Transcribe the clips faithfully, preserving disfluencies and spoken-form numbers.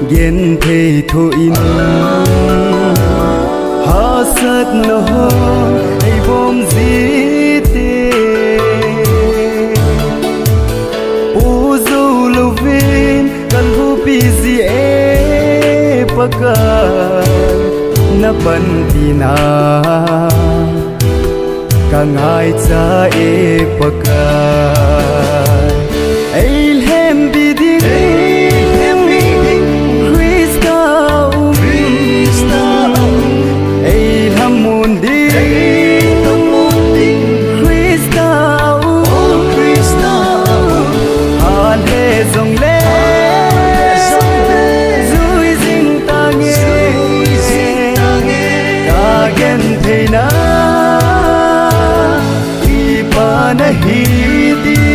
Genthei thoh in hahsatna hon eibom jite, po jou louvin kalhuhpi ji e Pakai, napanpina kangaicha e Pakai. Eilhempi ding, eilhempi ding, Christa um, Christa um. Eilhamon ding, eilhamon ding, Christa um, oh, Christa um. Hale jongle, hale jongle, jui jing tange, jui jing tange. Kagentheina ipa nahi ding.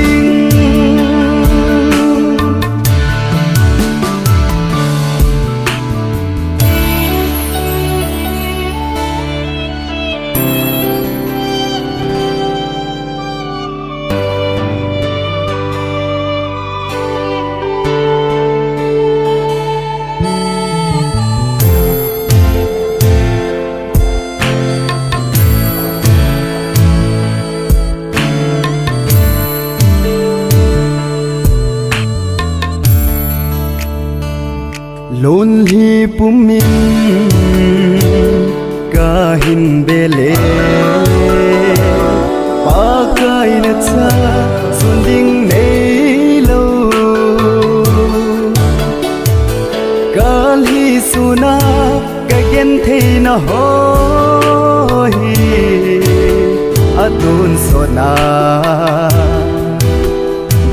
Lonlhi pumin kahin bele, Pakai nacha sun ding neilou. Kalhi suna kagentheina ho hi atonsotna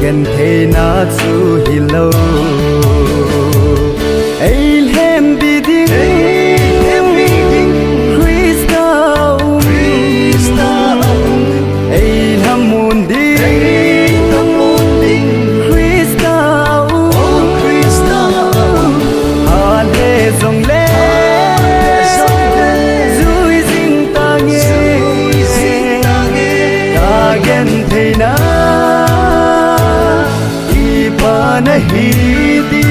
gentheina chu hilou. Eilhempi ding, eilhempi ding, Christa um, Christa um. Eilhamon ding, eilhamon ding, Christa um, oh, Christa um. Hale jongle, hale jongle, jui jing tange, jui jing tange. Kagentheina ipa nahi ding.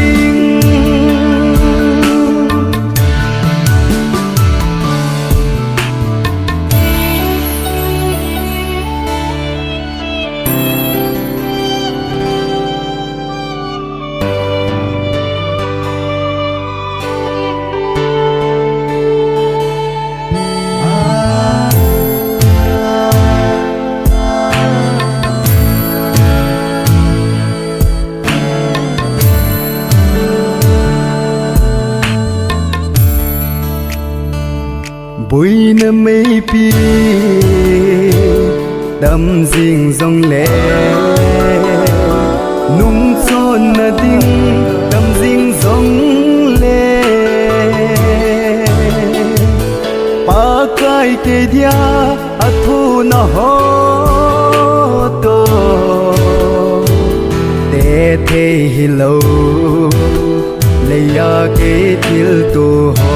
Boina meipi tam jing jongle, nungchonna ding tam jing jongle, Pakai kei dia athohna ho toh tethei hilou, leiya kei thilto ho